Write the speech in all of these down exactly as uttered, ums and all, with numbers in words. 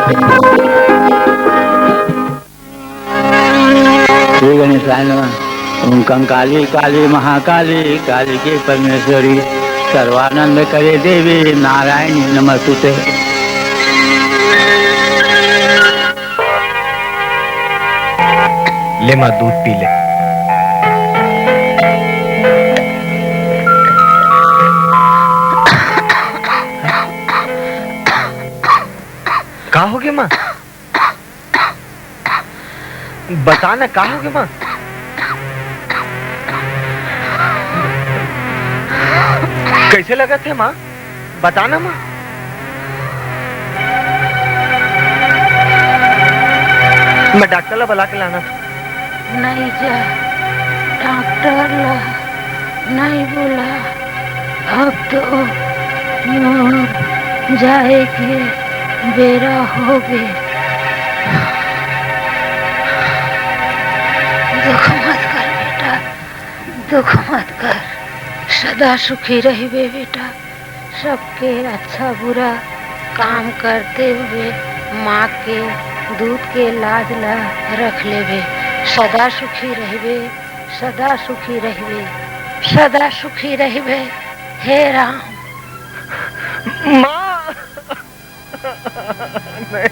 श्री गणेशाय नमः। ओम कंकाली काली महाकाली कालिके परमेश्वरी सर्वानंद करे देवी नारायणी नमस्तुते। ले माँ, दूध पी ले। का होगे माँ? बता ना, का होगे माँ? कैसे लगत हे माँ? बता ना माँ। मैं डॉक्टर ला बला के लाना। नहीं जा, डॉक्टर ला नहीं बोला। अब तो मोर जाए के बेरा होगे। दुख मत कर बेटा, दुख मत कर। सदा सुखी रहिबे बेटा। सबके अच्छा बुरा काम करते हुए माँ के दूध के लाज ला रख लेबे। सदा सुखी रहिबे, सदा सुखी रहिबे, सदा सुखी रहिबे। हे राम। माँ। नहीं।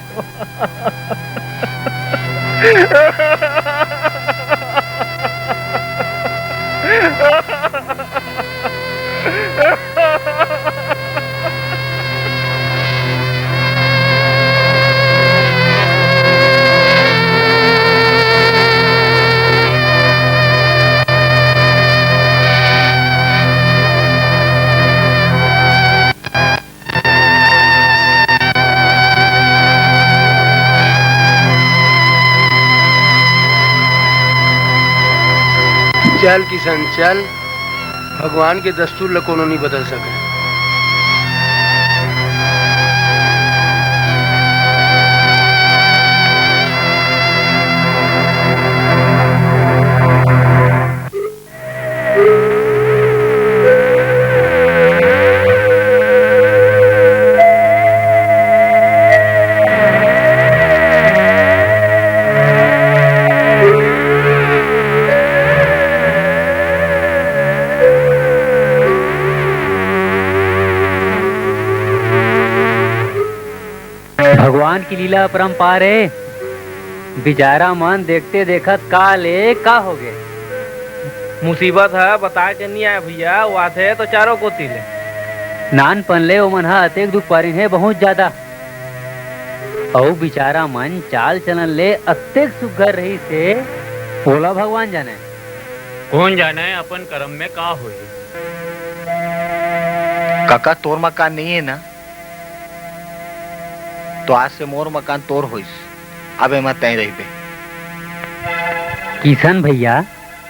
चल किशन, चल। भगवान के दस्तूर ल कोनो नइ बदल सकय। भगवान की लीला अपरंपार हे। बिचारा मन देखते देखत का ले का होगे। मुसीबत ह बताए के नइ आय भइया, वो आथे तो चारों कोती ले। नानपन ले ओमन ह अतेक दुख पारिन हे, बहुत ज्यादा। अउ बिचारा मन चाल चलन ले अतेक सुग्घर रहिस हे, ओला भगवान जानय। कोन जानय अपन करम में का होही। काका, तोर मकान नइ हे ना? तो आज से मोर मकान तोर होइस, अब एमा तैं रहिबे। किशन भइया,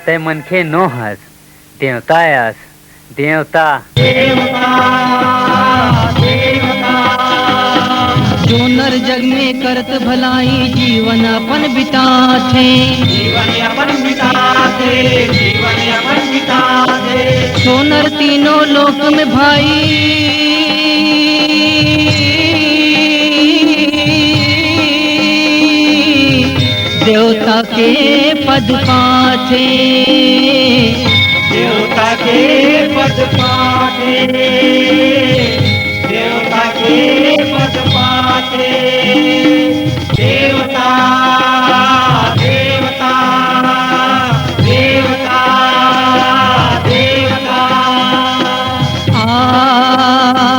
तैं मनखे नो हस, देवता अस, देवता। देवता, देवता। जो नर जग में करत भलाई, जीवन अपन बिताथे। जीवन अपन बिताथे, जीवन अपन बिताथे। सोनर तीनों लोक में भाई, देवता के पद पाथे। देवता के पद पाथे। देवता के पद पाथे। देवता, देवता, देवता, देवता। आ, आ,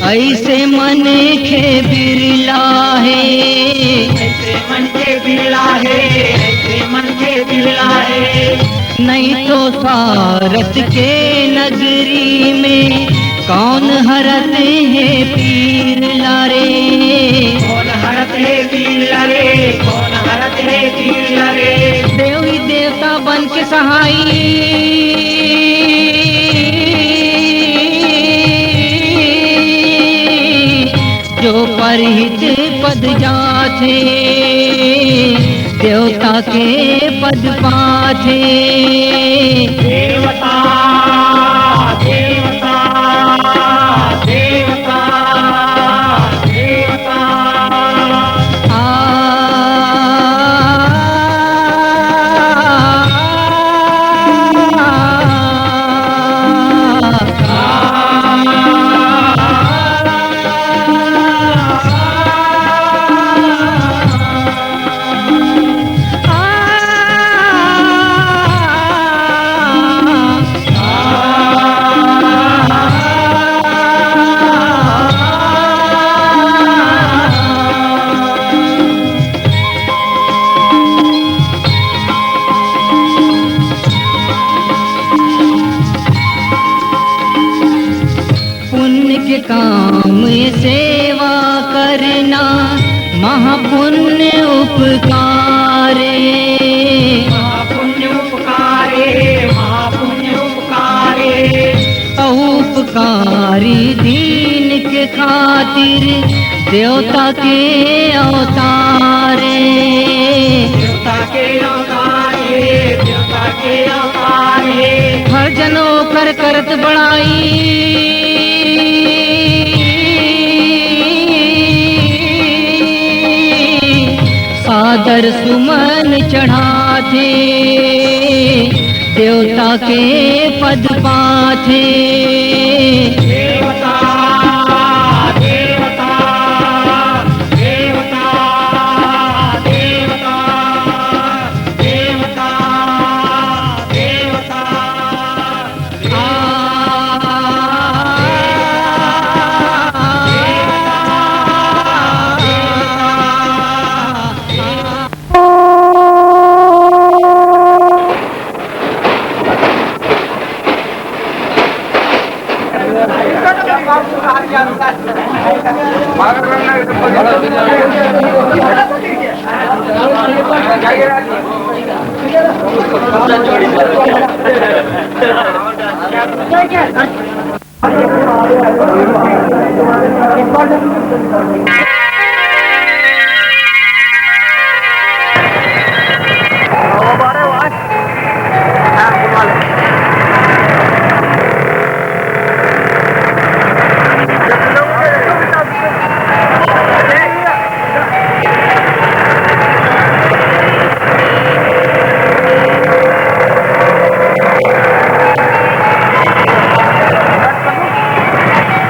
ऐसे मन के बिरला हे, ऐसे मन के बिरला हे, ऐसे मन के बिरला हे। नहीं तो स्वारथ के नगरी में कौन हरत हे पीर ला रे? कौन हरत हे पीर ला रे? कौन हरत हे पीर ला रे? देवी देवता बन के सहाई, जो परहित पद जाथे, देवता के पद पाथे। देवता, देवता, देवता, देवता। आ, पुण्य के काम ये सेवा करना, महापुण्य उपकार हे। महापुण्य उपकार हे, महापुण्य उपकार हे। अउ उपकारी दीन के खातिर देवता के अवतार हे। देवता के अवतार हे, देवता के अवतार हे। हर जन ओकर करत बड़ाई, सादर सुमन चढ़ाथे, देवता के पद पाथे। देवता, देवता, देवता, देवता, देवता, देवता।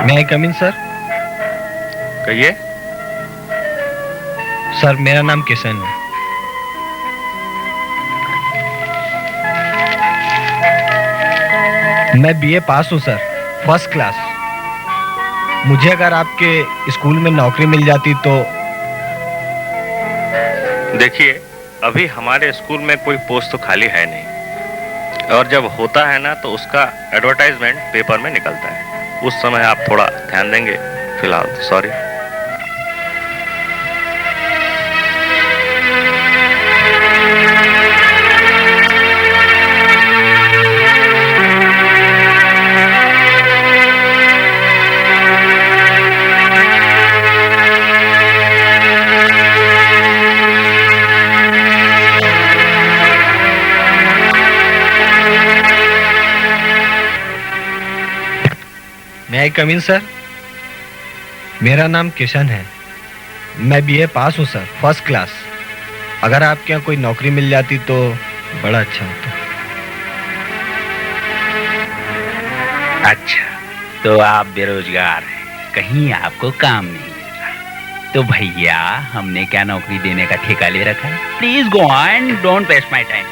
May I come in, sir? कहिए। सर, मेरा नाम किशन है। मैं बीए पास हूँ सर, फर्स्ट क्लास। मुझे अगर आपके स्कूल में नौकरी मिल जाती तो। देखिए, अभी हमारे स्कूल में कोई पोस्ट तो खाली है नहीं, और जब होता है ना तो उसका एडवर्टाइजमेंट पेपर में निकलता है, उस समय आप थोड़ा ध्यान देंगे। फिलहाल तो sorry. May I come in, sir? मेरा नाम किशन है। मैं बीए पास हूँ सर, फर्स्ट क्लास। अगर आपके यहाँ कोई नौकरी मिल जाती तो बड़ा अच्छा होता। अच्छा, तो आप बेरोजगार हैं, कहीं आपको काम नहीं मिल रहा। तो भैया, हमने क्या नौकरी देने का ठेका ले रखा है? Please go and don't waste my time.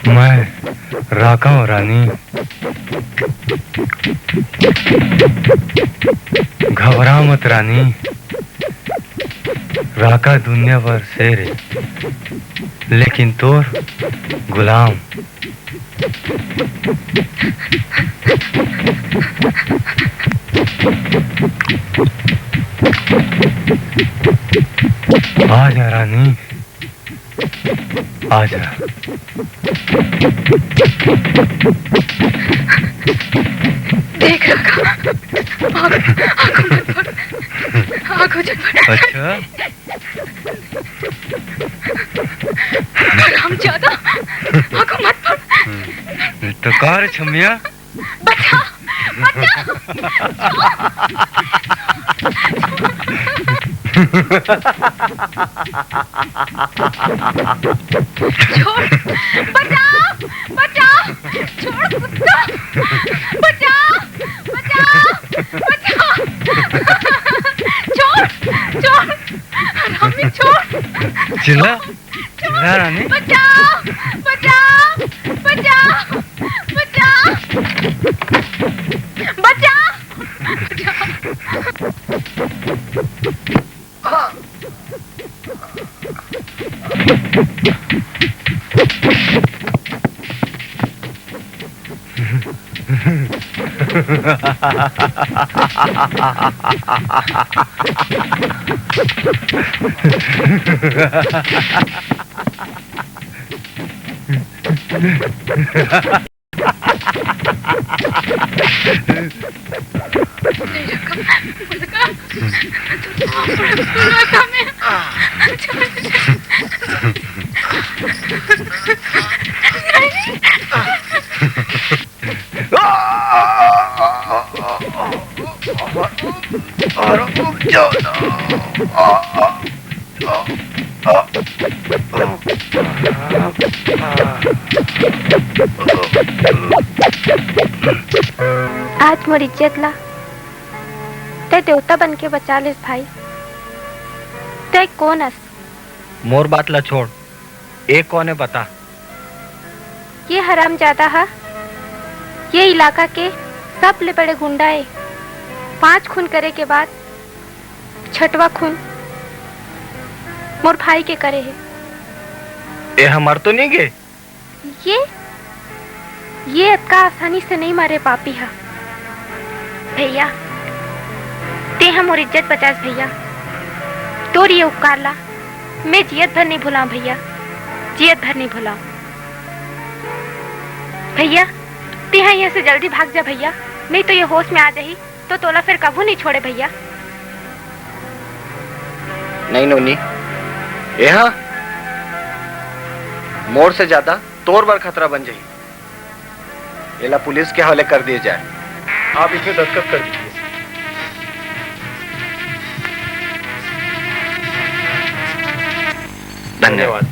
मैं राका हूँ रानी, घबरा मत रानी, राका दुनिया भर शेर हे, लेकिन तोर गुलाम। आजा रानी, आजा। देख राका, आँख, आँख मत फोड़, आँख उजल मत। अच्छा? हरामजादा, आँख मत फोड़। हम्म, तो का रे छमिया? बचा, बचा। छोड़, बचाओ, बचाओ, छोड़ कुत्ता, बचाओ, बचाओ, बचाओ, छोड़, छोड़, हरामी, छोड़। चिल्ला। चिल्ला रानी। बचाओ, बचाओ, बचाओ, बचाओ, बचाओ, बचाओ। आज मोर इज्जत ला तै देवता बन के बचा लेस भाई। तै कोन अस? मोर बात ला छोड़, ए कोन ए बता? ये हरामजादा हा ये इलाका के सबले बड़े गुंडा ए। पांच खून करे के बाद छठवा खून मोर भाई के करे हे। ए हा मर तो नहीं गे? ये, ये अतका आसानी से नहीं मरे पापी हा। भैया, तें हा मोर इज्जत बचास भैया। तोर ये उपकार ला मैं जियत भर नहीं भुलाऊं भैया, जियत भर नहीं भुलाऊं। भैया, तें हा यहाँ से जल्दी भाग जा भैया, नहीं तो ये होश में आ जाही तो तोला फिर कभू नहीं छोड़े भैया। नहीं नोनी, ए हा मोर से ज्यादा तोर बर खतरा बन जाही। एला पुलिस के हवाले कर दिए जाए। आप इसमें दस्तखत कर दीजिए। धन्यवाद।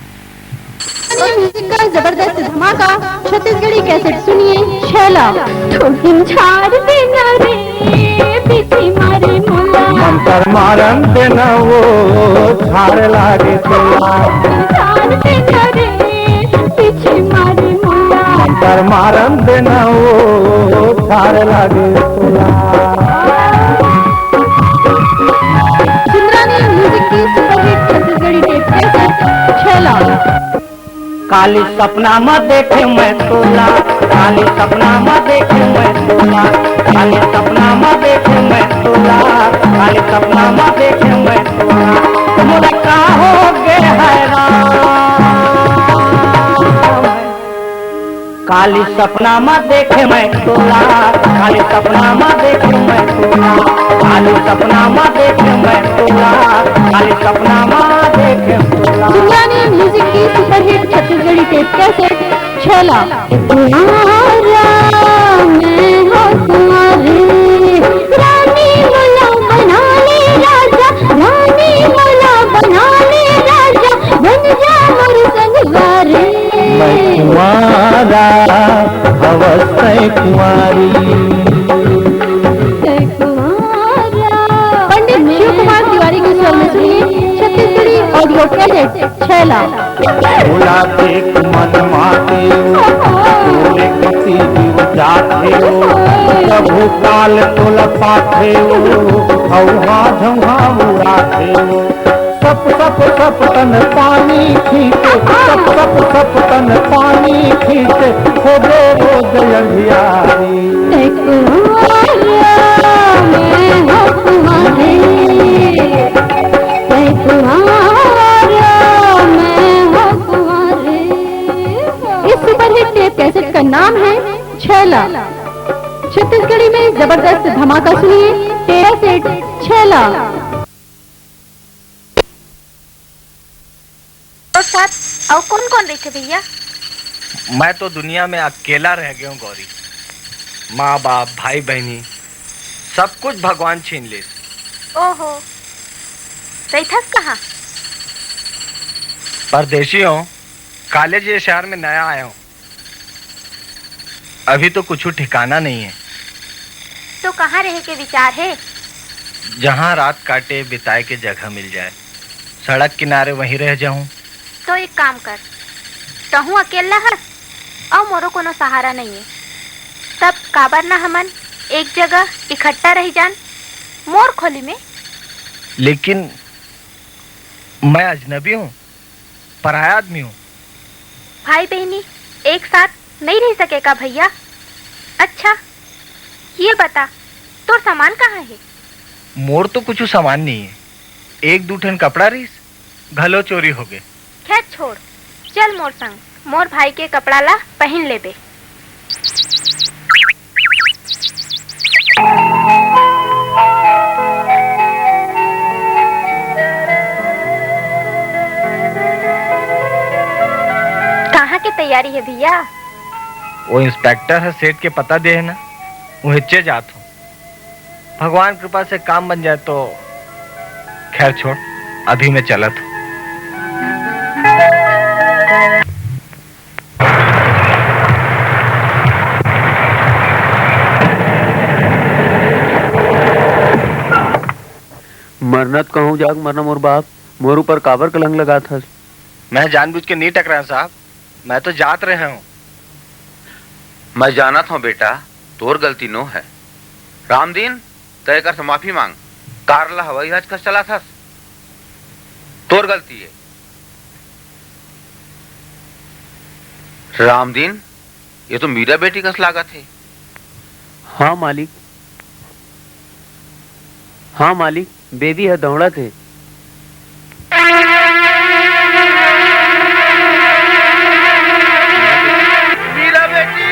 धन्यवाद। म्यूजिक का जबरदस्त धमाका, छत्तीसगढ़ी कैसेट सुनिए, छैला। ठोकिन झाड़ देना रे, पीछे मारे मोला। मंतर मारन देना वो, झाड़ लागे तोला। झाड़ देना रे, पीछे मारे मोला। मंतर मारन देना वो, झाड़ लागे तोला। सुंदरानी म्यूजिक की सुपरहिट छत्तीसगढ़ी टेप कैसेट, छैला। काली सपना म देखे मैं तोला, काली सपना म देखे मैं तोला, काली सपना म देखे मैं तोला, काली सपना म देखे मैं तोला। मोला का हो गे है राम? काली सपना म देखे मैं तोला, काली सपना म देखे मैं तोला, काली सपना म देखे मैं तोला, काली सपना म देखे तोला। सुंदरानी म्यूजिक की सुपरहिट छत्तीसगढ़ी टेप कैसेट, छैला। कुंवारा मैं हो कुंवारी, रानी मोला बना ले राजा, रानी मोला बना ले राजा, बन जा मोर संगवारी। मैं कुंवारा, हवस तै कुंवारी। तै कुंवारा। छेला। तोला देख मन माथे ओ, तोरे कति जीव जाथे ओ, प्रभु काल तोला पाथे ओ, अउ हाथ उहाँ उड़ाथे ओ। सप सप सप तन पानी खींचे, सप सप सप तन पानी खींचे, होबे रोज अंधियारी। तै कुंवारा मैं हो कुंवारी, तै कुंवारा मैं हो कुंवारी। इस सुपरहिट टेप कैसेट का नाम है छैला। छत्तीसगढ़ी में जबरदस्त धमाका सुनिए, टेप कैसेट छैला। तोर साथ अउ कौन कौन रहिथे भैया? मैं तो दुनिया में अकेला रह गया हूँ गौरी। माँ बाप, भाई बहनी, सब कुछ भगवान छीन ले। ओहो, रहिथस कहाँ? परदेसी हूँ, कॉलेज ये शहर में नया आया हूँ। अभी तो कुछ ठिकाना नहीं है। तो कहाँ रहे के विचार है? जहाँ रात काटे बिताए के जगह मिल जाए, सड़क किनारे वहीं रह जाऊं। तो एक काम कर, तहूँ अकेला हस अउ मोरो कोनो सहारा नहीं है, तब काबर ना हमन एक जगह इकट्ठा रह जान मोर खोली में। लेकिन मैं अजनबी हूँ, पराया आदमी हूँ। भाई बहनी एक साथ नहीं रह सके का भैया? अच्छा, ये बता, तोर सामान कहाँ है? मोर तो कुछ सामान नहीं है, एक दू ठन कपड़ा रहिस, घलो चोरी हो गए। खैर छोड़, चल मोर संग, मोर भाई के कपड़ा ला पहन लेबे। कहाँ के तैयारी है भैया? वो इंस्पेक्टर है, सेठ के पता दे है ना, वो हिच्चे जात हूँ। भगवान कृपा से काम बन जाए तो खैर छोड़, अभी मैं चलत हूँ। मरना त कहूँ जाग मरना मोर बाप, मोर ऊपर काबर कलंक लगात हस? मैं जानबूझ के नहीं टकराया साहब, मैं तो जात रहे हूँ। मैं जानत हूँ बेटा, तोर गलती नो है। रामदीन, तय एकर से माफी मांग। कार ला हवाई जहाज कस चलाथस, तोर गलती है। रामदीन, ये तो मीरा बेटी कस लागत है। हाँ मालिक, हाँ मालिक, बेबी ह दौड़त हे। मीरा बेटी,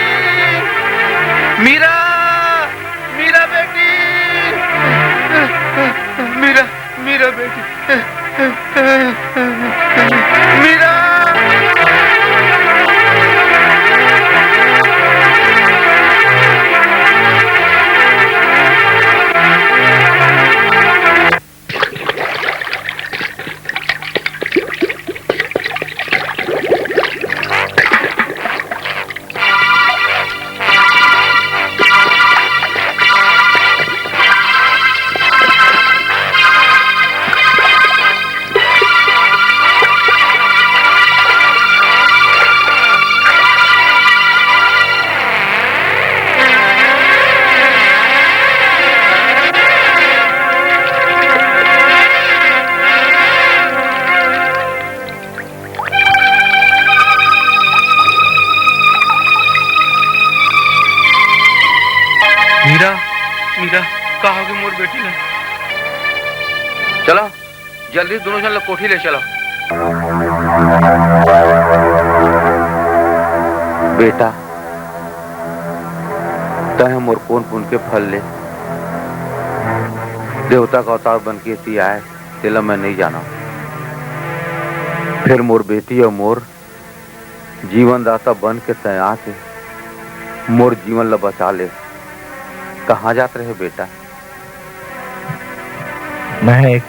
मीरा, मीरा बेटी, मीरा, मीरा बेटी, मीरा। मीरा, मीरा, का होगे मोर बेटी ला? चलो, जल्दी दोनों झन ला कोठी ले चलो। बेटा, तैं मोर कोन पुन के फल ले देवता का अवतार बन के ती आए, तेला मैं नहीं जाना। फिर मोर बेटी और मोर जीवनदाता बन के तैं आके मोर जीवन ला बचा ले। कहाँ जात रहे बेटा? मैं एक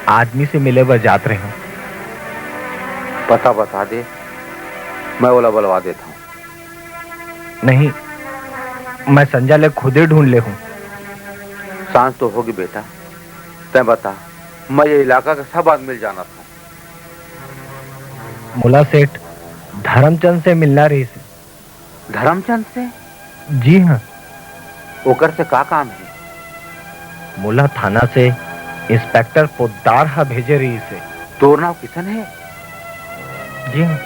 आदमी से मिले बर जात रहे हूँ। पता बता दे, मैं ओला बलवा देता हूँ। नहीं, मैं संजय ले खुदे ढूंढ ले हूँ। सांझ तो होगे बेटा, तैं बता, मैं ये इलाका के सब आदमी ल जानत हूँ। मोला सेठ धर्मचंद से मिलना रहिस। धर्मचंद से? जी हाँ। ओकर से का काम हे? मोला थाना से इंस्पेक्टर पोद्दार ह भेजे रहिस हे। तोर नाव किशन हे? जी हाँ।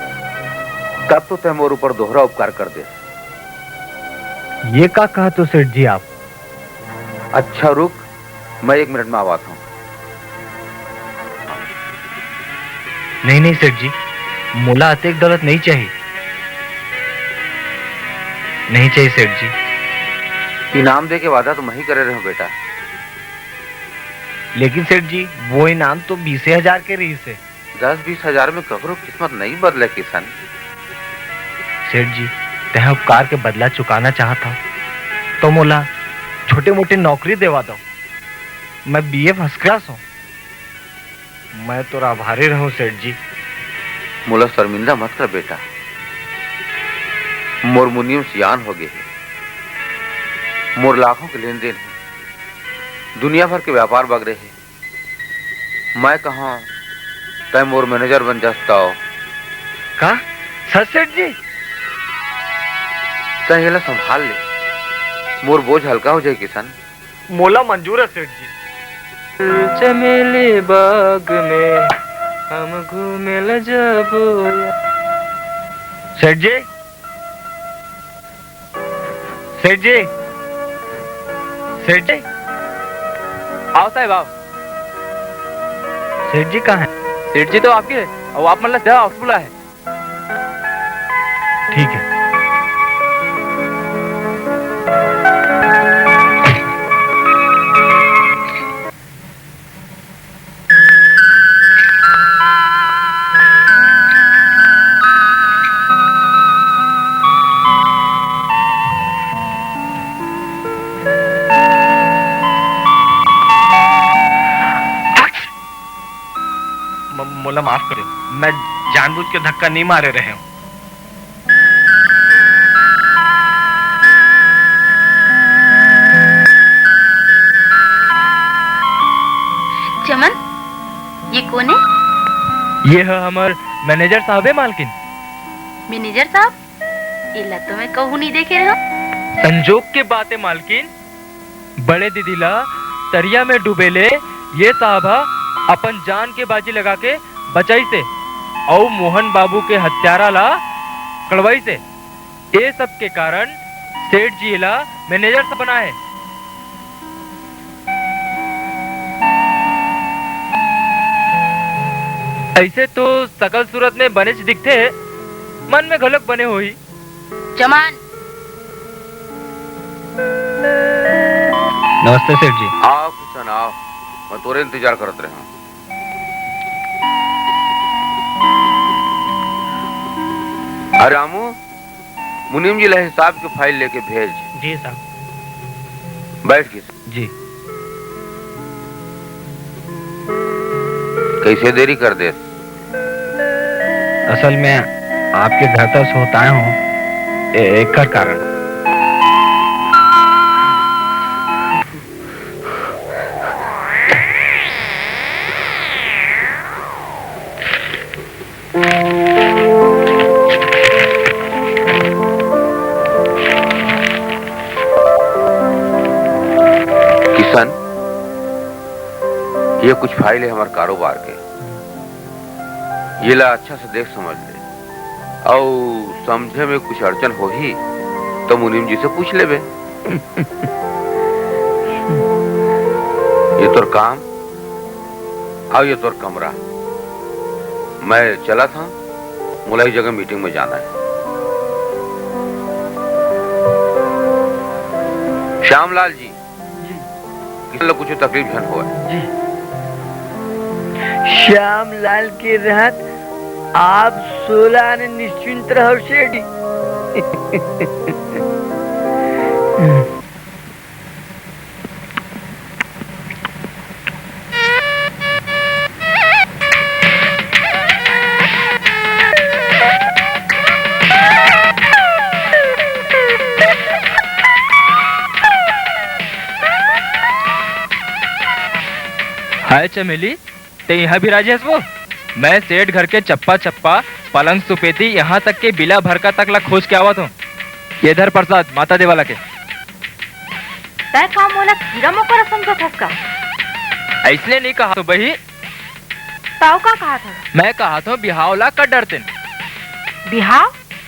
तब तो तैं मोर ऊपर दोहरा उपकार कर देस। ये का कहत हो सेठ जी आप? अच्छा रुक, मैं एक मिनट में आवत हूँ। नहीं, नहीं सेठ जी, मोला अतेक दौलत नहीं चाहिए। नहीं चाहिए सेठ जी। इनाम दे के वादा तो मैं ही करे रहे हूँ बेटा। लेकिन सेठ जी, वो इनाम तो बीसे हजार के रहिस हे। दस बीस हजार में ककरो किस्मत नहीं बदले किशन। सेठ जी, तैं उपकार के बदला चुकाना चाहत हव, तो मोला छोटे मोटे नौकरी देवा दव। मैं बीए फर्स्ट क्लास हूँ। मैं तोर आभारी रहूं सेठ जी। मोला शर्मिंदा मत कर बेटा। मोर मुनीम सियान हो गए हे। मोर लाखों के लेन देन हे। दुनिया भर के व्यापार बगरे हे। मैं कहूं, तैं मोर मैनेजर बन जास तौ। का? सच सेठ जी? तैं एला संभाल ले। मोर बोझ हल्का हो जाए किशन। मोला मंजूर हे सेठ जी। चमेली बाग में हम घूमे ल जाबो। सेठ जी, सेठ जी, सेठ जी। आओ साहब, आओ। सेठ जी कहाँ हे? सेठ जी तो आपके हे, अउ आप मन ला office बुलाए हे। ठीक हे। म-, मोला माफ करो, मैं जानबूझ के धक्का नहीं मारे रहे हूँ। चमन, ये कोन हे? ये ह हमर मैनेजर साहब हे मालकिन। मैनेजर साहब? एला तो मैं कहूँ नहीं देखे रहे हूँ। संजोग के बात हे मालकिन, बड़े दीदी ला तरिया में डूबे ले ये साहब ह अपन जान के बाजी लगा के बचाइसे, अउ मोहन बाबू के हत्यारा ला कड़वाइसे। ए सब के कारण सेठ जी ला मैनेजर सा बनाए। ऐसे तो सकल सूरत में बनेच दिखथे, मन में घलोक बने होही। चमन। नमस्ते सेठ जी। आओ किशन आओ, मैं तोरे इंतजार करत रहा। अरे रामू, मुनीम जी ला हिसाब के फाइल लेके भेज। जी साहब। बैठ किशन। जी। कैसे देरी कर दे? असल में आपके घर तक होता हूँ, ए-, एकर कारण। किशन, ये कुछ फाइल हे हमर कारोबार के। ये ला अच्छा से देख समझ ले, अउ समझे में कुछ अड़चन होही तो मुनीम जी से पूछ लेबे। ये तोर काम, अउ ये तोर कमरा। मैं चलत हंव, मोला एक जगह मीटिंग में जाना हे। श्यामलाल जी, जी। किसी ला कुछ तकलीफ झन होवय। जी। श्यामलाल के रहत आप सोला आने निश्चिंत रहो सेठ जी। हाय चमेली, ते इहाँ बिराजे हस वो? मैं सेठ घर के चप्पा चप्पा पलंग सुपेती, यहाँ तक के बिला भरका तक ला खोज के आवत हों। ये धर प्रसाद, माता देवाला के। तैं का मोला कीरा मकोरा समझत हस का? अइसने नइ कहा तो बही। तौ का कहत हस? मैं कहत हों बिहाव ला कर डरतेन। बिहाव?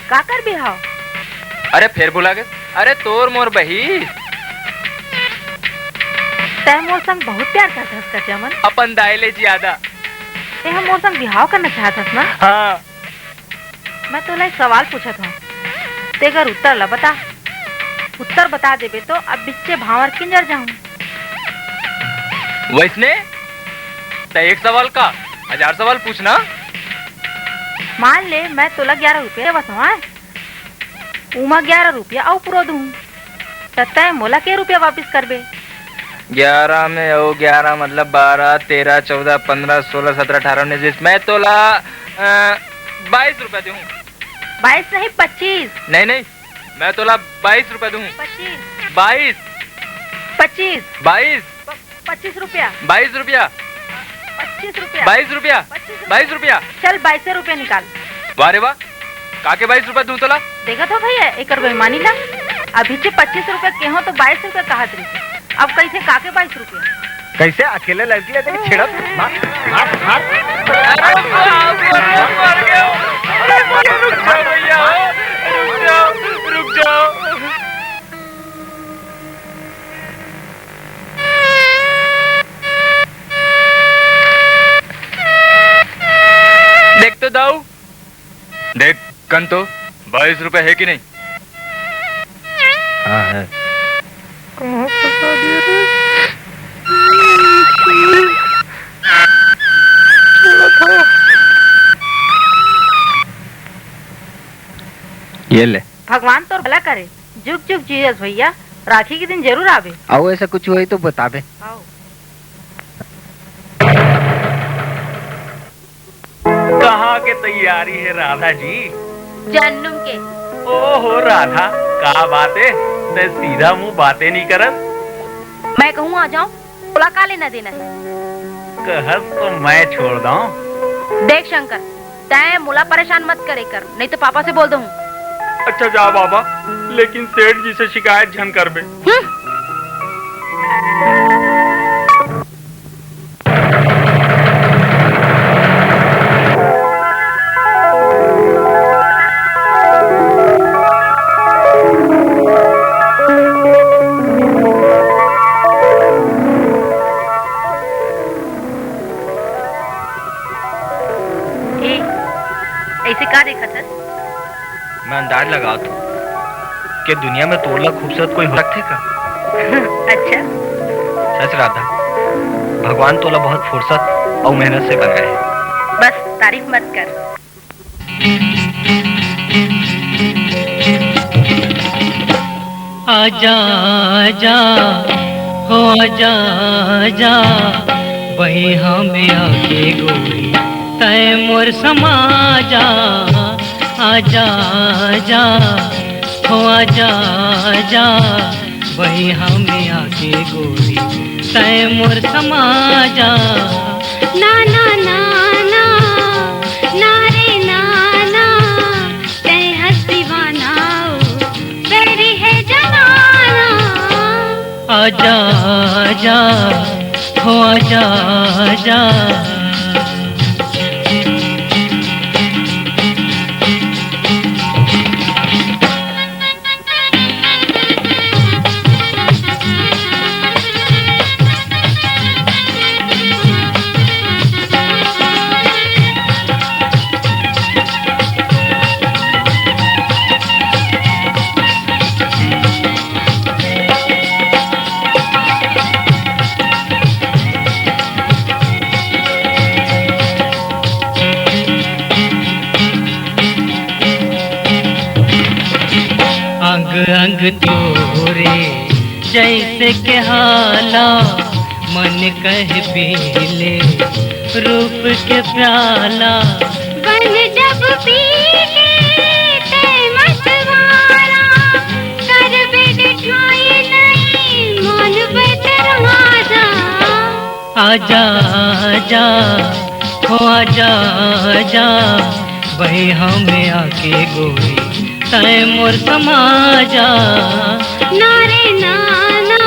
काकर बिहाव? अरे फेर भुला गेस। अरे तोर मोर बही। तैं मोर संग बहुत प्यार करत हस का चमन? अपन दाई ले ज्यादा। तैं मोर संग बिहाव करना चाहत हस ना? हाँ। मैं तोला एक सवाल पूछत हों, तेकर उत्तर ला बता। उत्तर बता देबे तो अब बिच्चे भांवर किंजर जाहूं। वइसने? तैं एक सवाल का हजार सवाल पूछना। मान ले मैं तोला ग्यारह रुपया देवत हों, आय? उमा ग्यारह रुपया अउ पुरो दूं, त तैं मोला के रुपया वापिस करबे? ग्यारह में अउ ग्यारह मतलब बारह, तेरह, चौदह, पन्द्रह, सोलह, सत्रह, अठारह, उन्नीस, बीस। मैं तोला, अ, बाईस रुपया दूं। बाईस नहीं, पच्चीस। नहीं, नहीं, मैं तोला बाईस रुपया दूं। पच्चीस। बाईस। पच्चीस। बाईस। प-, पच्चीस रुपया। बाईस रुपया। पच्चीस रुपया। बाईस रुपया। पच्चीस रुपया। बाईस रुपया। चल, बाईसे रुपया निकाल। वाह रे वाह, काके बाईस रुपया दूं तोला? देखत हो भैया, एकर बेईमानी ला। अभी जे पच्चीस रुपया केहों तो बाईस रुपया कहत रहिस। अब कइसे काके बाईस रुपया? कइसे अकेले लड़की ला देके छेड़त? मार, मार, मार। अरे बाप रे, मर गया। अरे रुक जाओ भैया, रुक जाओ, रुक जाओ। देख तो दाऊ, देख कन तो बाईस रुपया हे कि नहीं? हाँ है। कहाँ फंसा दिया रे? ये ले। भगवान तोर भला करे। जुग जुग जियस भैया, राखी के दिन जरूर आबे। अउ ऐसा कुछ होई तो बताबे। आओ। कहाँ के तैयारी हे राधा जी? जन्म के। ओहो राधा, का बात हे? तैं सीधा मुंह बाते नइ करस। मैं कहूँ आ जाओ, तोला का लेना देना हे? कहस तो मैं छोड़ दंव। देख शंकर, तैं मोला परेशान मत करे कर, नहीं तो पापा से बोल दूँ। अच्छा जा बाबा, लेकिन सेठ जी से शिकायत झन करबे। हम्म। ए, ऐसे का देखत हस? मैं अंदाज लगावत हूँ कि दुनिया में तोर ला खूबसूरत कोई हो सकथे का? अच्छा। सच राधा, भगवान तोला बहुत फुर्सत अउ मेहनत से बनाए हे। बस तारीफ मत कर। आजा, आजा, हो आजा, आजा, बइहा में आके गोरी, तैं मोर समा जा। आजा, आजा, हो आजा, आजा, बइहा में आके गोरी, तैं मोर समा जा। ना, ना, ना, ना, ना रे, ना, ना, तैं हस दीवाना, ओ, बैरी हे जमाना। आजा, आजा, हो आजा, आजा। अंग अंग तोरे जैसे के हाला, मन कहे पी ले रूप के प्याला। बन जब पी ले ते मतवाला, करबे डठाई नहीं मन बतर माजा। आजा, आजा, हो आजा, आजा, बहिया में आके गोरी, तैं मोर समाजा। ना रे ना ना,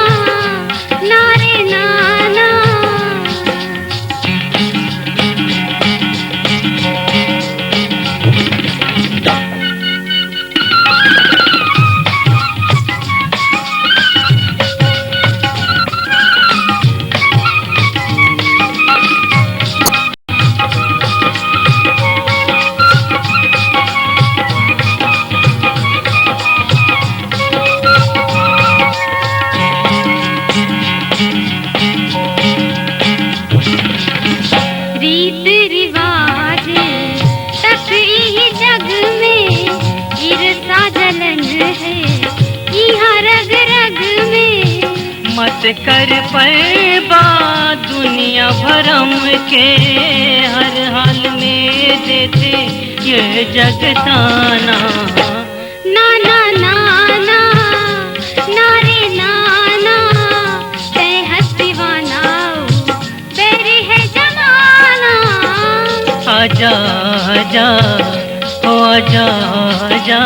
ना रे ना ना। रीत रिवाज तक इही जग में, ईर्षा जलन है इहाँ रग रग में। मत कर परवाह दुनिया भरम के, हर हाल में देथे ये जग ताना। ना ना ना ना, ना रे ना ना, तैं हँस दीवाना, बैरी है जमाना। आजा आजा, ओ आजा आजा।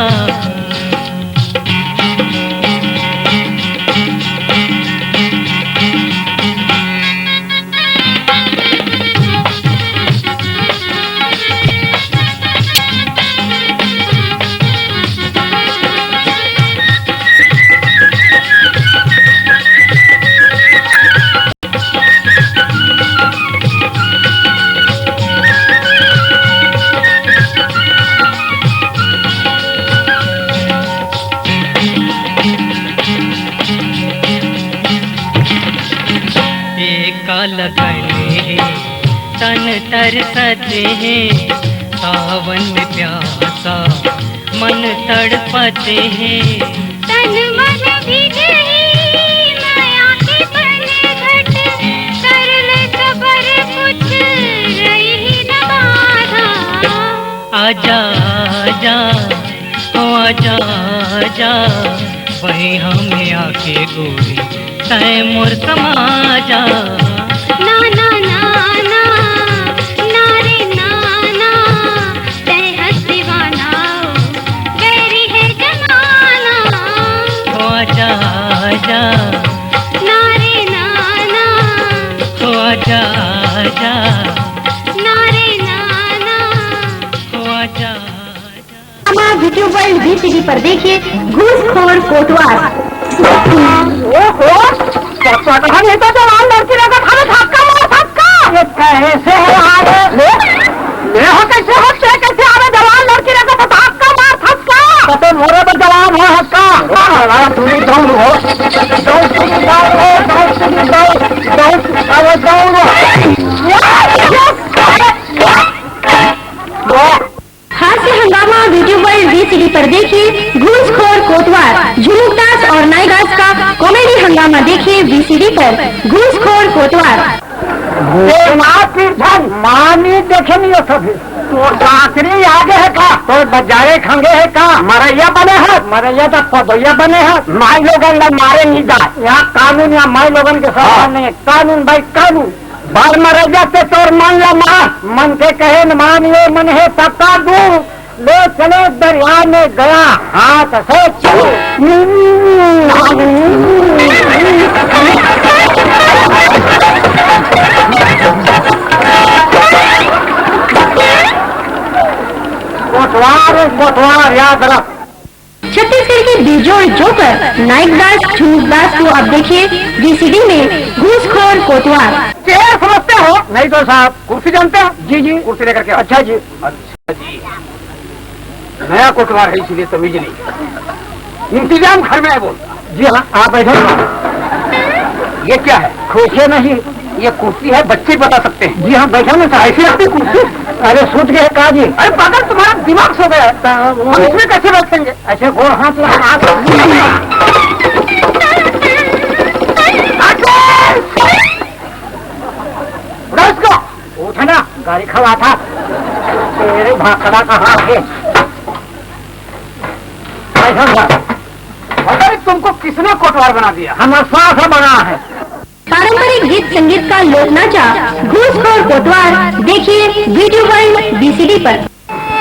एका लगन हे, तन तरसत हे, सावन में प्यासा मन तड़पत हे। तन मन भीजही, मया के पनघट, कर ले सबर, कुछ रही न बाधा। आजा आजा, ओ आजा आजा, बहिया में आके गोरी, तैं मोर समाजा। ना ना ना ना, ना रे ना ना, तैं हँस दीवाना, बैरी है जमाना। ओ आजा आजा, ना रे ना ना, ओ आजा आजा, ना रे ना ना, ओ आजा आजा। हमारा YouTube World V C D पर देखिए घूसखोर कोटवार। ओहो, कोटवार तो हम ये तो जवान लड़की लगा था, हमें धक्का मार, धक्का। ये कैसे है हाल? ले, ले हो कैसे हो, क्या कैसे आ रहे जवान लड़की लगा था, धक्का मार, धक्का। तो मोरे पर जवान हो हक्का। वाह, वाह, तू भी दौड़ हो। दौड़, दौड़, दौड़, दौड़, दौड़, दौड़, अरे दौड़। वाह, वाह। हास्य हंगामा YouTube World V C D पर देखिए घूसखोर कोटवार, झुमुक दास और नाई दास का कॉमेडी हंगामा देखिए V C D पर घूसखोर कोटवार। ए माँ तिरछन, माँ नी देखे नहीं हो सभी। तो सासरी आगे है का? तो बजारे खंगे है का? मरैया बने है, मरैया तो पदोइया बने है। माई लोगन ला मारे नहीं जा। यहाँ कानून, यहाँ माई लोगन के साथ हाँ। नहीं है। कानून भाई कानून। बाल मरैया से तोर मन ला मार, मन के कहे न मान, ये मन है सबका दूर। ले चले दरिया में गया, हाथ से छू। कोटवार, कोटवार, याद रख। छत्तीसगढ़ के बेजोड़ जोकर नायक दास, झुमुक दास को अब देखिए V C D में घूसखोर कोटवार। चेयर समझते हो? नहीं तो साहब, कुर्सी जानते हो? जी, जी। कुर्सी लेकर के आओ। अच्छा जी। अच्छा जी। नया कोटवार है, इसीलिए तमीज नहीं। इंतजाम घर में है, बोल। जी हाँ, आप बैठो। ये क्या है? कुछ नहीं। ये कुर्सी है, बच्चे बता सकते हैं। जी हाँ, बैठो ना साहब। ऐसी रखती कुर्सी? अरे, सूत गए का जी? अरे पागल, तुम्हारा दिमाग सो गया है। हम इसमें कैसे बैठेंगे? अच्छा, गोड़ हाथ लगा। उठा इसको। उठा ना, गाड़ी खड़ा था। तेरे भाखड़ा का हाथ है। ऐसा हुआ। पता नहीं तुमको किसने कोटवार बना दिया। हमारा साथ बना है। पारंपरिक गीत संगीत का लोक नाचा घूसखोर कोटवार देखिए Video World V C D पर।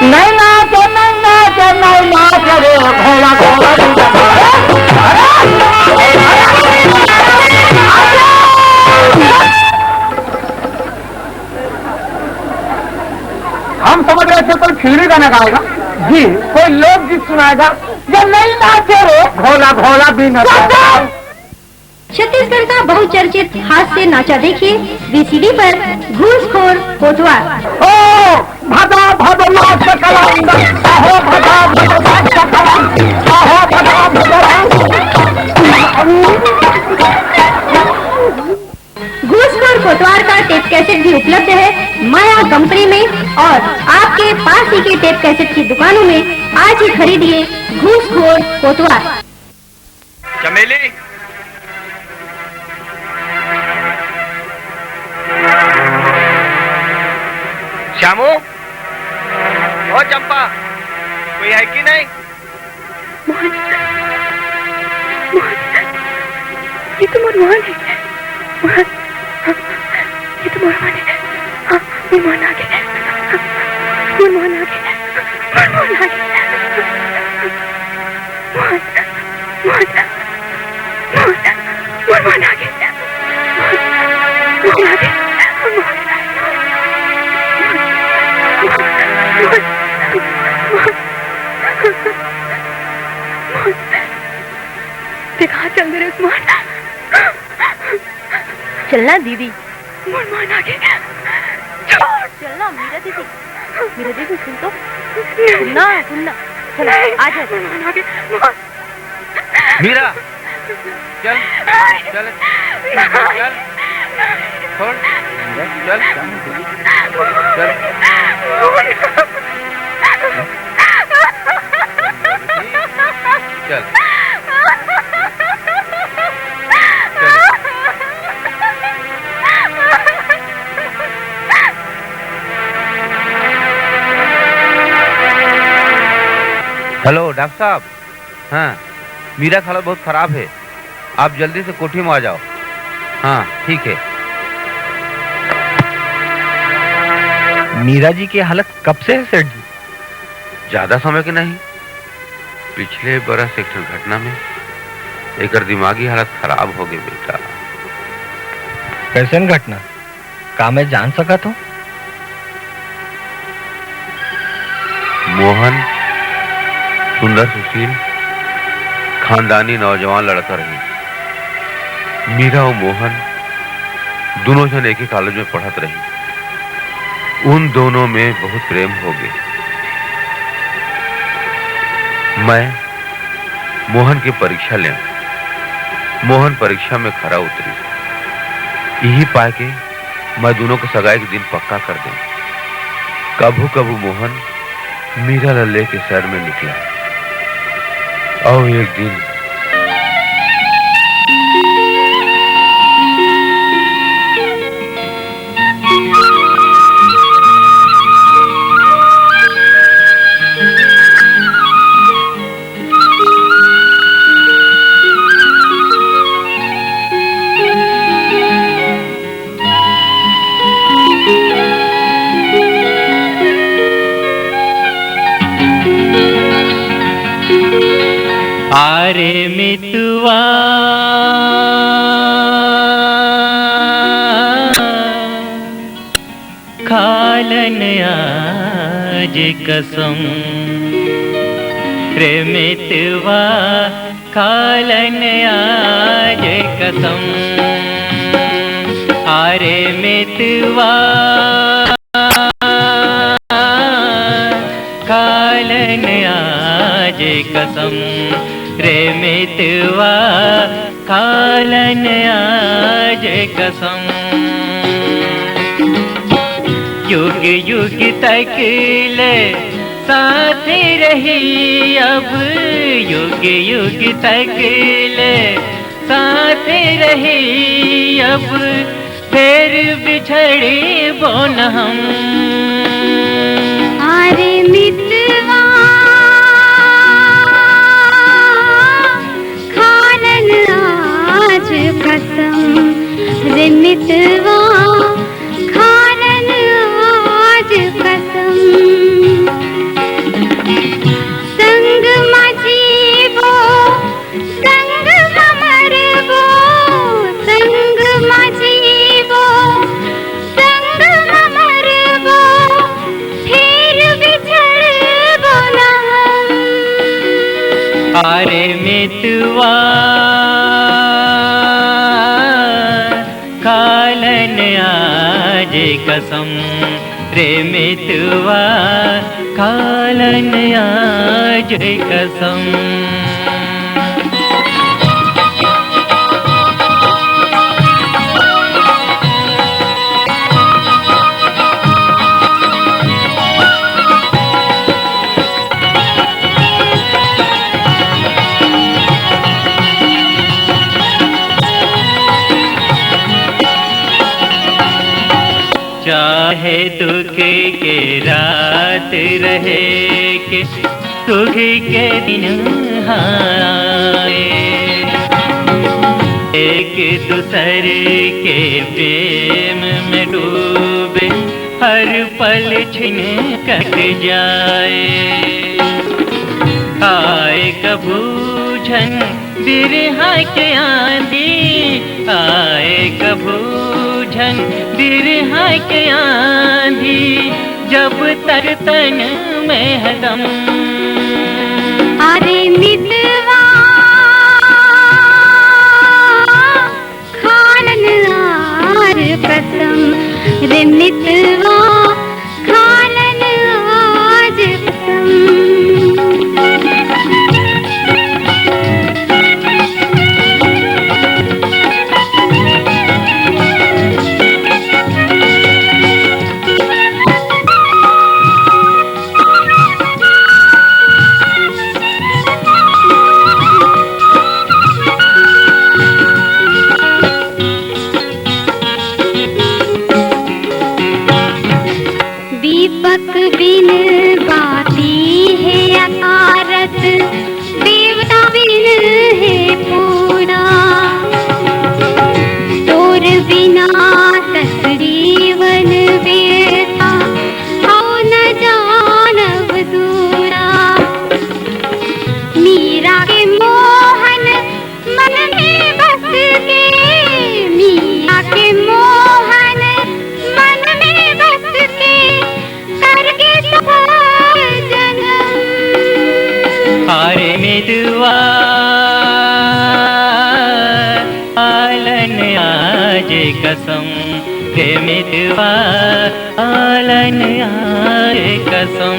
नहीं नाच, नहीं नाच, नहीं नाच रे, घोड़ा, घोड़ा, घोड़ा। हम समझ रहे थे कोई फिल्मी गाना गाएगा। जी। कोई लोकगीत सुनाएगा। ये नहीं नाचे रे, घोड़ा, घोड़ा भी नाचे। छत्तीसगढ़ का बहुचर्चित हास्य नाचा देखिए वीसीडी पर घूसखोर कोटवार। ओ, भदा भदवा सकलंग, अहो भदा भदवा सकलंग, अहो भदा भदवा। घूसखोर कोटवार का टेप कैसेट भी उपलब्ध है माया कंपनी में और आपके पास ही के टेप कैसेट की दुकानों में। आज ही खरीदिए घूसखोर कोटवार। चमेली, श्यामू, ओ चंपा, कोई है कि नहीं? मोहन, मोहन, ये तो मोर मोहन है। मोहन, ये तो मोर मोहन है। हाँ, मोर मोहन आ गे। मोर मोहन आ गे। मोर मोहन आ गे। मोहन, मोहन, मोहन, मोहन आ गे। मोहन, मोहन आ गे। मोहन, मोहन, मोहन, मोहन। मोहन, ते कहाँ चल दे रे मोहन? चलना दीदी। मोर मोहन आ गे। छोड़। चलना मीरा दीदी। मीरा दीदी सुन तो। नहीं। सुनना, सुनना। चल, नहीं। आ जा। मोर मोहन आ गे। मोहन। मीरा, चल, नहीं। चल, नहीं। चल, छोड़, चल, चल। मोहन। चल। चल। हेलो, डॉक्टर साहब। हाँ, मीरा की हालत बहुत खराब है, आप जल्दी से कोठी में आ जाओ। हाँ, ठीक है। मीरा जी की हालत कब से है, सेठ जी? ज्यादा समय के नहीं, पिछले बरस एक ठन घटना में एकर दिमागी हालत खराब हो गई बेटा। कैसन घटना? का मैं जान सकत हूँ? मोहन सुंदर सुशील खानदानी नौजवान लड़का रहिस। मीरा अउ मोहन दूनों झन एके कॉलेज में पढ़त रहिन। उन दोनों में बहुत प्रेम हो गे। मैं मोहन के परीक्षा लेंव। मोहन परीक्षा में खरा उतरिस। इही पाय के मैं दूनों के सगाई के दिन पक्का कर देंव। कभू-कभू मोहन मीरा ला लेके शहर में निकला। अउ एक दिन आरे मितवा, खालन आज कसम, रे मितवा, खालन आज कसम, आरे मितवा, खालन आज कसम, रे मितवा, खालन आज कसम। युग युग तक ले साथ रही अब, युग युग तक ले साथ रही अब, फेर बिछड़बो न हम। आरे मितवा, खालन आज कसम, रे मितवा, खालन आज कसम। मितवा, खालन आज कसम, रे मितवा, खालन आज कसम। चाहे दुख के रात रहे के सुख के दिन आए, एक दूसर के प्रेम में डूबे, हर पल छिन कट जाए। आए कभू झन बिरहा के आंधी, आए कभू झन बिरहा के आंधी, जब तक तन में है दम। अरे मितवा, खालन आज कसम, रे मितवा, खालन आज कसम। दीपक बिन बाती हे अकारत, देवता बिन हे पूरा। तोर बिना तस जीवन व्यर्था, हौ न जानव दूरा। मीरा के मोहन मन में बस के, मीरा के मोहन मन में बस के, करके सफर जन्म। अरे मितवा, खालन आज कसम, रे मितवा, खालन आज कसम।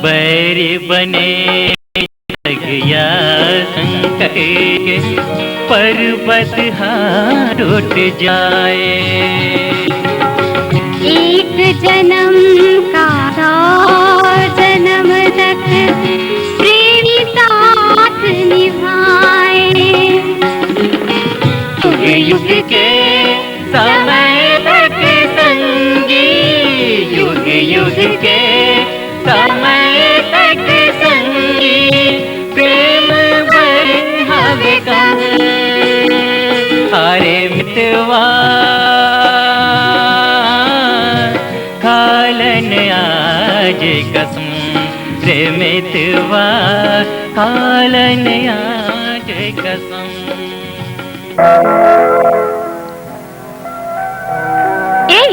बैरी बने जग या संकट के पर्वत हा टूट जाए। एक जन्म का सौ जन्म तक प्रेमी साथ निभाए। युग युग के समय तक संगी, युग युग के समय तक संगी, प्रेम बर हवे कहूँ। अरे मितवा, खालन आज कसम, रे मितवा, खालन आज कसम। ए,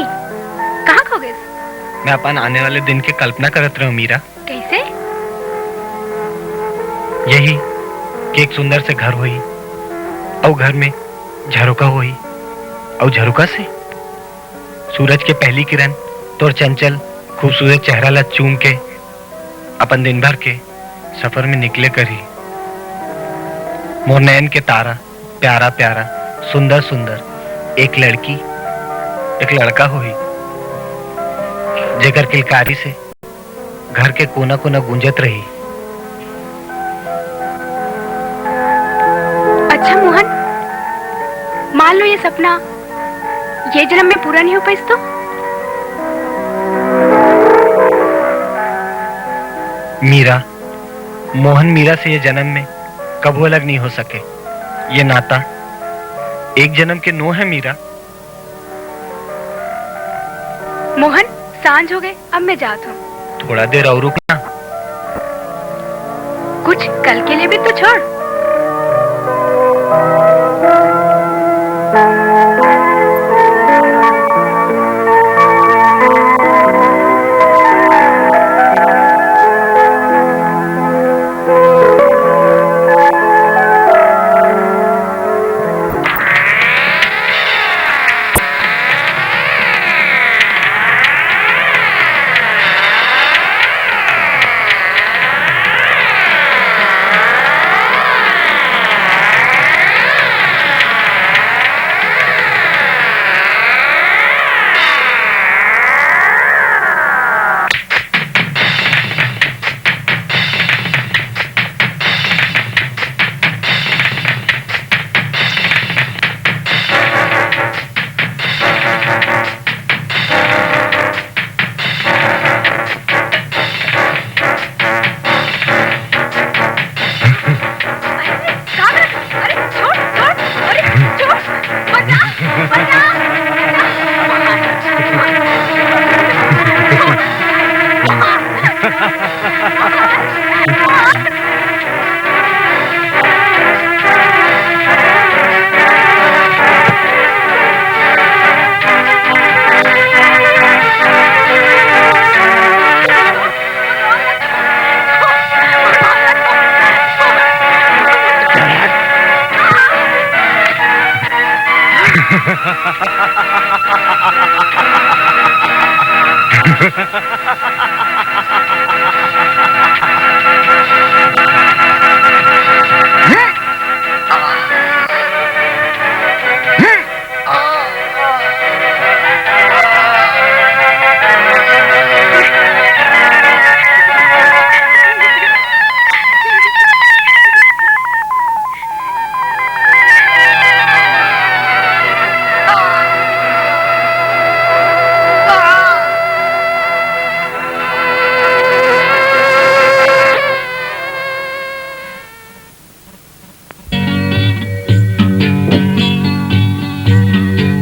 कहाँ खो गए? मैं अपन आने वाले दिन के कल्पना करत रहूं, मीरा। कैसे? यही कि एक सुंदर से घर होही, अउ घर में झरोका होही, अउ झरोका से सूरज के पहली किरण तोर चंचल, खूबसूरत चेहरा ला चूम के अपन दिन भर के सफर में निकले करही। मोर नैन के तारा, प्यारा प्यारा, सुंदर सुंदर, एक लड़की, एक लड़का होही, जेकर किलकारी से घर के कोना कोना गूंजत रही। अच्छा मोहन, मान लो ये सपना ये जन्म में पूरा नहीं हो पाइस तो? मीरा, मोहन मीरा से ये जन्म में कबो अलग नहीं हो सके। ये नाता एक जन्म के नो है मीरा। मोहन, सांझ हो गए, अब मैं जात हूँ। थोड़ा देर और रुक ना। कुछ कल के लिए भी तो छोड़। अरे, कहाँ गया? अरे, छोड़, छोड़, अरे, छोड़, बचा, बचा, बचा।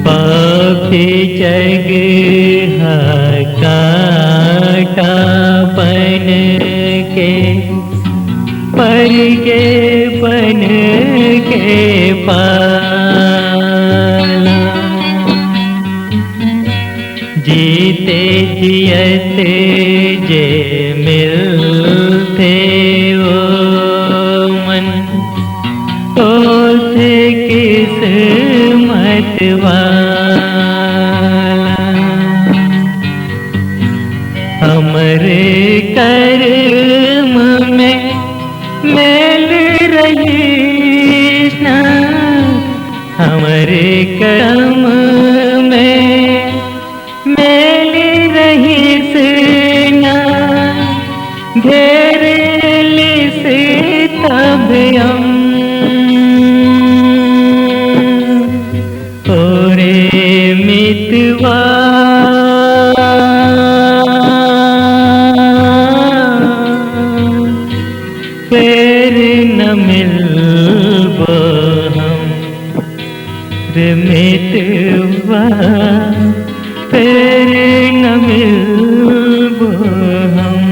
पापी जग ह कांटा बन के, परगे बन के पाला। जीते जियत जे मिलथे ओ मन, ओथे किस्मत वाला। हमरे करम में मेल रहिस ना, हमरे करम में मेल रहिस ना, घेर लिस तब हम। ओ रे मितवा, फेर न मिलबो हम। रे मितवा, फेर न मिलबो हम।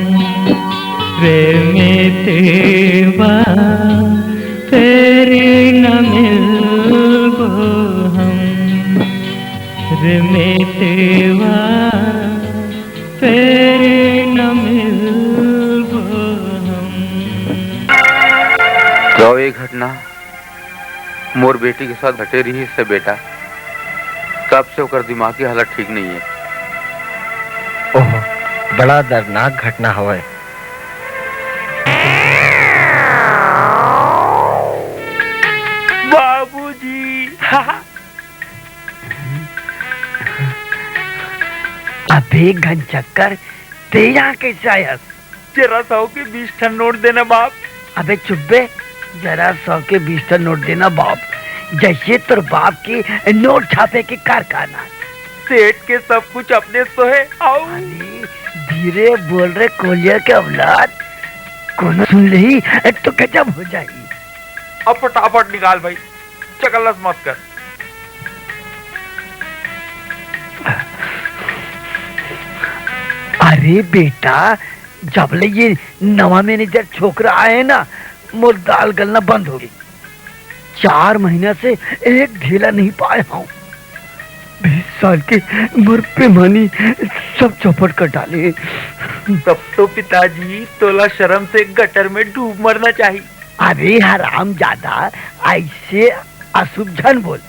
रे मितवा, फेर न मिलबो हम। रे मितवा, फेर न मिलबो हम। तो ये घटना मोर बेटी के साथ घटे रहिस हे बेटा, तब से ओकर दिमागी हालत ठीक नहीं है। ओह, बड़ा दर्दनाक घटना हवय। बाबूजी। अबे घनचक्कर, तें यहाँ कैसे आयस? जरा सौ के बीस ठन नोट देना बाप। अबे चुप बे, जरा सौ के बीस ठन नोट देना बाप। जैसे तोर बाप के नोट छापे के कारखाना। सेठ के सब कुछ अपने तो है। आओ। अरे, धीरे बोल रे कोलिया के औलाद, कोनो सुन लेही तो गजब हो जाही। अब फटाफट निकाल भाई, चकल्लस मत कर। अरे बेटा, जब ले ये नवा मैनेजर छोकरा आए ना, मोर दाल गलना बंद हो गई। चार महीना से एक ढेला नहीं पाए हूँ। बीस साल के मोर बेमानी सब चौपट कर डाले। तब तो पिताजी तोला शर्म से गटर में डूब मरना चाहिए। अरे हराम जादा, ऐसे अशुभ झन बोल।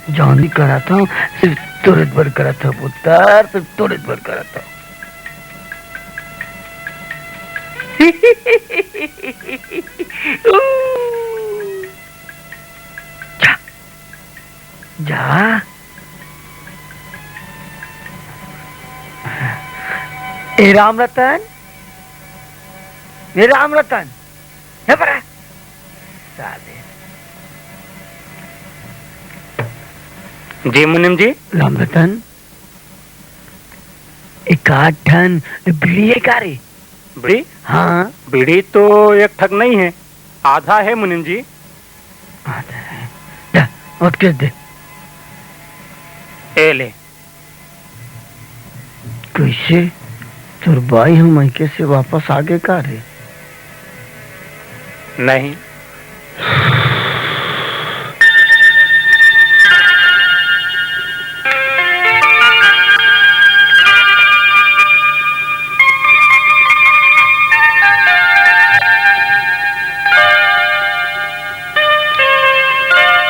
जानी करत हूँ, सिर्फ तोरे बर करत हूँ पुत्र, सिर्फ तोरे बर करत हूँ। जा, जा। ए राम रतन, ए राम रतन, हे बरा। साले। जी मुनीम जी। राम रतन, एक आध ठन बीड़ी है का रे? बीड़ी? हाँ। बीड़ी तो एक ठक नहीं है, आधा है मुनीम जी। आधा है। जा, उठ के दे। ए ले। कैसे? तोर बाई हम ऐके से वापस आ गए का रे? नहीं।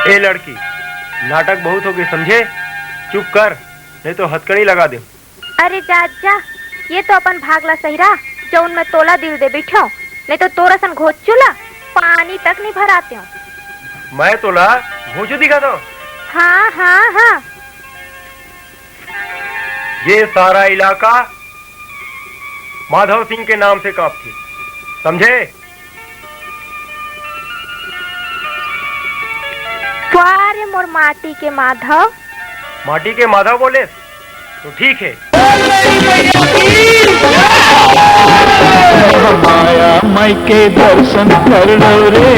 ए लड़की, नाटक बहुत हो गए, समझे? चुप कर, नहीं तो हथकड़ी लगा दे। अरे जा, जा, ये तो अपन भाग ला सहिरा, जौन मैं तोला दिल दे बैठो, नहीं तो तोर असन घोचू ला पानी तक नहीं भराते हो। मैं तोला घोचू दिखा दो। हाँ, हाँ, हाँ। ये सारा इलाका माधव सिंह के नाम से कांपथे, समझे? वाह रे मोर माटी के माधव। माटी के माधव बोले तो ठीक है। महामाया माई के दर्शन कर लो रे,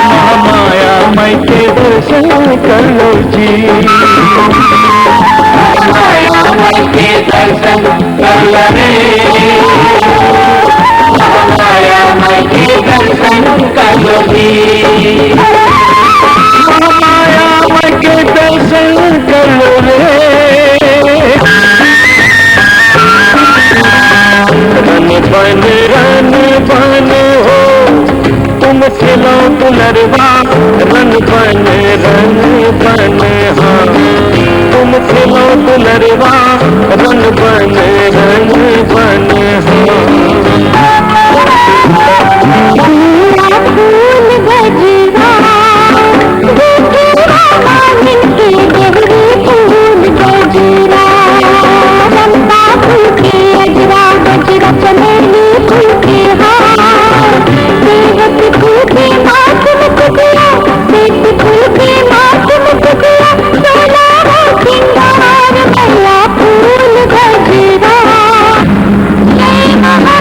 महामाया माई के दर्शन कर लो जी। महामाया माई के दर्शन कर लो रे, महामाया माई के दर्शन कर लो जी। महामाया माई के दर्शन कर लो रे। रन बन, रन बन हो, तुम खेलो दुलरवा, रन बन, रन बन, हाँ। तुम खेलो दुलरवा, रन बन, रन बन, हाँ। फूल गजरा, गोकुल रामा मिलके गहरी फूल गजरा, चंपा फूल के अजरा, गजरा चमेली फूल के हार, सेवती फूल के माथ मुकुटिया, सेवती फूल के माथ मुकुटिया, सोलह हो सिंगार, मैया फूल गजरा। जय महा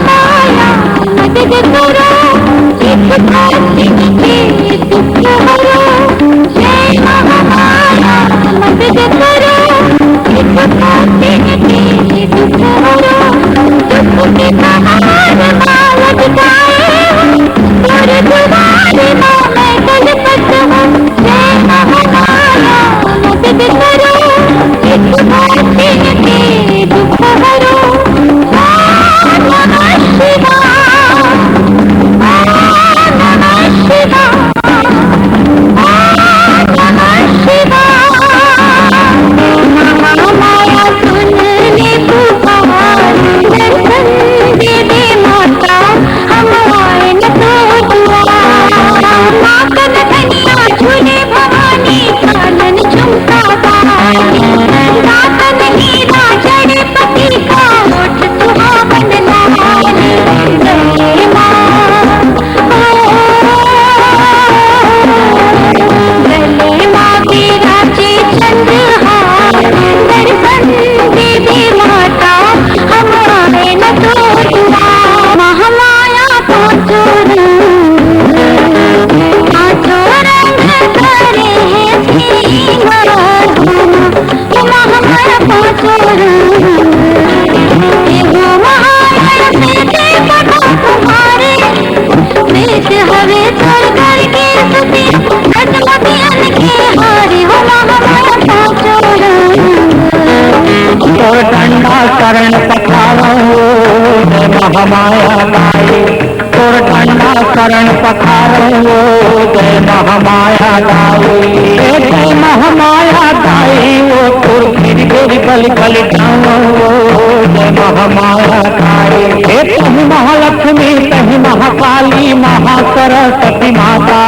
पखारंव ओ, जय महामाया दाई। ए जय महामाया दाई ओ, तोर गिर गिर बलि बलि जावंव ओ, जय महामाया दाई। ए तहीं महालक्ष्मी, तहीं महाकाली, महासरस्वती माता,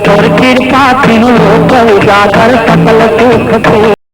तोर कृपा तीनों लोक उजागर, सकल सुख से